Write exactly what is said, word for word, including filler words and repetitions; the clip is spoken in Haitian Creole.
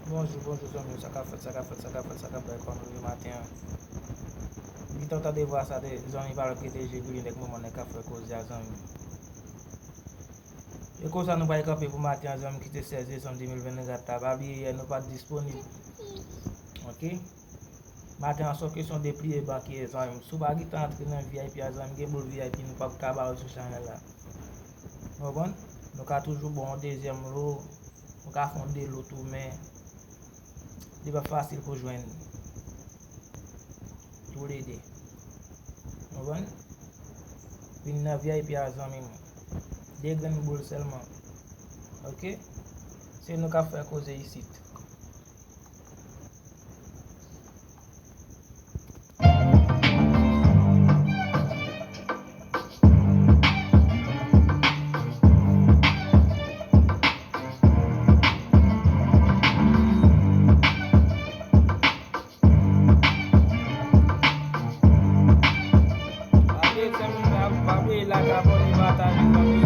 Bonjou, bonjou zanmi, sa k ap fèt, sa k ap fèt, sa k ap fèt, sa k ap bay kòm nou ye maten an. Gentan w tande vwa sa de zanmi pa lòt ke D J Grilly nèg manman nèg k ap fè koze a zanmi. E konsa nou pral kanpe pou maten an zanmi ki te sèz desanm de mil vennkat la. Pa bliye yè nou pa t disponib. Ok? Maten an se yon kesyon de pliye bank ye zanmi. Si w pa gentan antre nan V I P a zanmi, gen boul V I P nou p ap ka ba w sou chanèl la. Ou konprann? Nou ka toujou ba w yon dezyèm lo, nou ka fè yon de lo tou, men li pa fasil pou jwenn toulede. Ou konprann? Vin nan V I P a zanmi m. De grenn boul sèlman. Ok? Se nou k ap fè koze isit. Pa bliye, zanmi, pa, pa bliye like, abòne, pataje, zanmi.